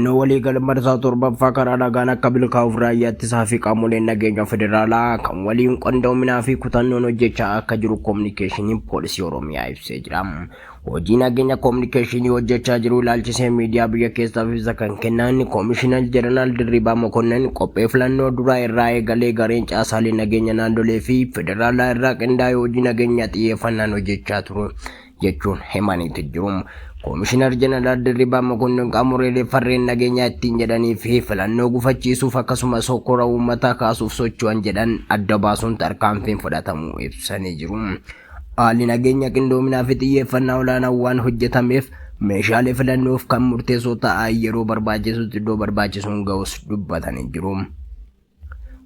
Filannoo waliigala marsaa 7ffaa karaa nagaan akka milkaa'uuf raayyaa ittisaa fi qaamoleen nageenya federaalaa kan waliin qindoominaa fi kutannoon hojjechaa akka jiru Kominikeeshiniin Poolisii Oromiyaa ibsee jira. Hojii nageenya kominikeeshinii hojjechaa jiru ilaalchisee miidiyaa biyya keessaaf ibsa kan kennan Komishinar Jeneraal Dirribaa Mokonnin qophee filannoo duraa irraa eegalee gareen caasaalee nageenya naannolee fi federaalaa irraa qindaa'ee hojii nageenyaa xiyyeeffannaan hojjechaa turu jechuun himaniitu jiru. Komishinar Jeneraal Dirribaa Mokonnin qaamolee farreen nageenyaa ittiin jedhanii fi filannoo gufachiisuuf akkasumas hokkora uummataa kaasuuf socho'an jedhan adda baasuun tarkaanfiin fudhatamuu ibsanii jiru. Haalli nageenya qindoominaa fi xiyyeeffannaa olaanaan waan hojjetameef meeshaalee filannoof kan murteessoo ta'an yeroo barbaachisutti iddoo barbaachisuun ga'us dubbatanii jiru.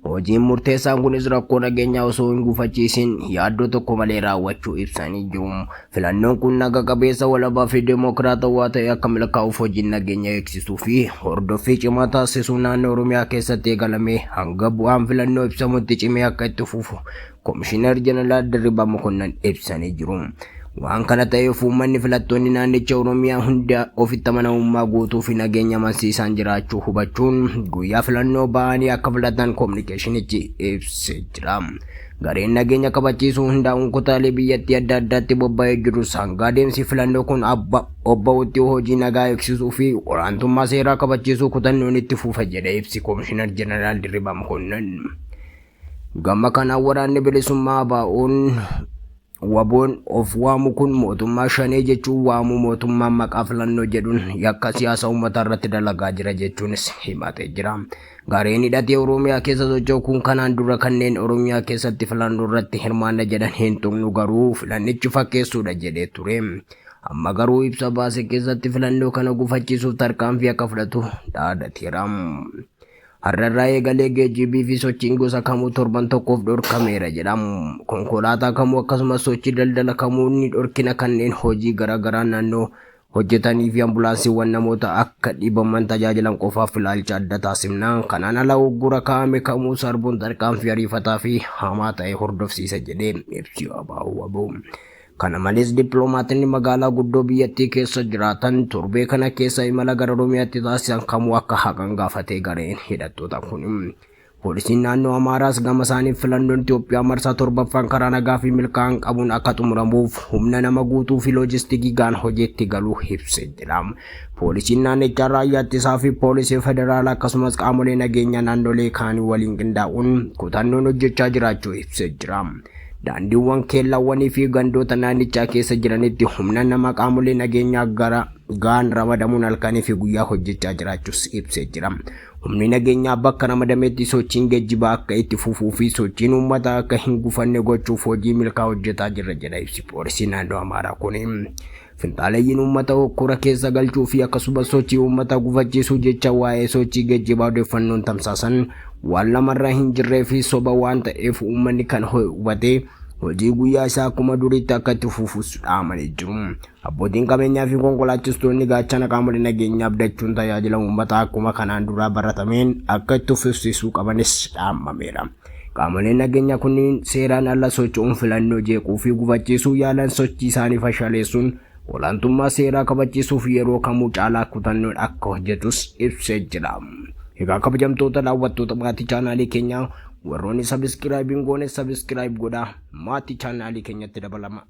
Hojiin murteessaan kunis rakkoo nageenyaa osoo hin gufachiisin yaaddoo tokko malee raawwachuu ibsanii jiru. Filannoon kun naga qabeessa walabaa fi deemokiraatawaa ta'e akka milkaa'uuf hojiin nageenya eegsisuu fi hordoffii cimaa taasisuu naannoo Oromiyaa keessatti eegalame hanga bu'aan filannoo ibsamutti cimee akka itti fufu Komishinar Jeneraal Dirribaa Mokonnan ibsanii jiru. Waan kana ta'eef uummanni filattoonni naannicha Oromiyaa hunda ofitti amanamummaa guutuu fi nageenya amansiisaan jiraachuu hubachuun guyyaa filannoo ba'anii akka filatan kominikeeshinichi ibsee jira. Gareen nageenya kabachiisuu hundaa'uun kutaalee biyyattii adda addaatti bobba'ee jirus hanga adeemsi filannoo kun obba'utti hojii nagaa eegsisuu fi olaantummaa seeraa kabachiisuu kutannoon itti fufa jedhe ibsi Komishinar Jeneraal Dirribaa Mokonnan. Gama kanaan waraanni bilisummaa ABO'n WBOn of waamu kun mootummaa shanee jechuun waamuu mootummaan maqaa filannoo jedhuun yakka siyaasa uummataa irratti dalagaa jira jechuunis himatee jira. Gareen hidhatee Oromiyaa keessa socho'u kun kanaan dura kanneen Oromiyaa keessatti filannoo irratti hirmaanna jedhan hin tuqnu garuu filannichi fakkeessuudha jedhee ture. Amma garuu ibsa baase keessatti filannoo kana gufachiisuuf tarkaanfii akka fudhatu dhaadateera. Har'arraa eegalee geejjibii fi sochiin gosa kamuu torban tokkoof dhorkameera jedhamu. Konkolaataa kamuu akkasumas sochii daldala kamuu ni dhorkina kanneen hojii garaagaraa naannoo hojjetanii fi ambulaansiiwwan namoota akka dhibaman tajaajilan qofaaf ilaalcha adda taasifna. Kanaan ala uggura kaa'ame kamuu sarbuun tarkaanfii ariifataa fi hamaa ta'e hordofsiisa jedhee ibsi ABO. Kana malees dippiloomaatonni magaalaa guddoo biyyattii keessa jiraatan torbee kana keessa imala gara Oromiyaatti taasisan kamuu akka haqan gaafatee gareen hidhattoota kun. Poolisiin naannoo Amaaraas gama isaaniin filannoon Itoophiyaa marsaa 7ffaan karaa nagaa fi milkaa'an qabuun akka xumuramuuf humna nama guutuu fi loojistikii gaan hojiitti galuu ibsee jira. Poolisiin naannichaa raayyaa ittisaa fi poolisii federaalaa akkasumas qaamolee nageenyaa naannolee kaanii waliin qindaa'uun kutannoon hojjechaa jiraachuu ibsee jira. Daandiiwwan, keellaawwanii fi gandoota naannichaa keessa jiranitti humna nama qaamolee nageenyaa gara ga'an ramadamuun halkanii fi guyyaa hojjechaa jiraachuus ibsee jira. Humni nageenyaa bakka ramadametti sochiin geejjibaa akka itti fufuu fi sochiin uummataa akka hin gufanne gochuuf hojii milkaa hojjetaa jirra jedha ibsi poolisii naannoo Amaaraa kuni. Finxaaleyyiin uummata hokkora keessa galchuu fi akkasumas sochii uummataa gufachiisuu jecha waa'ee sochii geejjibaa odeeffannoon tamsaasan waan lamarra hin jirree fi soba waan ta'eef uummanni kan hubatee hojii guyyaa isaa akkuma duriitti akka itti fufus dhaamanii jiru. Abbootiin qabeenyaa fi konkolaachistoonni gaachana qaamolee nageenyaa abdachuun tajaajila uummataa akkuma kanaan duraa baratameen akka itti fufsiisuu qabanis dhaamameera. Qaamoleen nageenyaa kunniin seeraan ala socho'uun filannoo jeequu fi gufachiisuu yaalan sochii isaanii fashaleessuun olaantummaa seeraa kabachiisuuf yeroo kamuu caalaa kutannoon akka hojjetus ibsee jira. Egaa kabajamtoota daawwattoota maatii chaanaalii keenyaa warroonni sabiskiraayibiin goone sabiskiraayib godhaa maatii chaanaalii keenyatti dabalama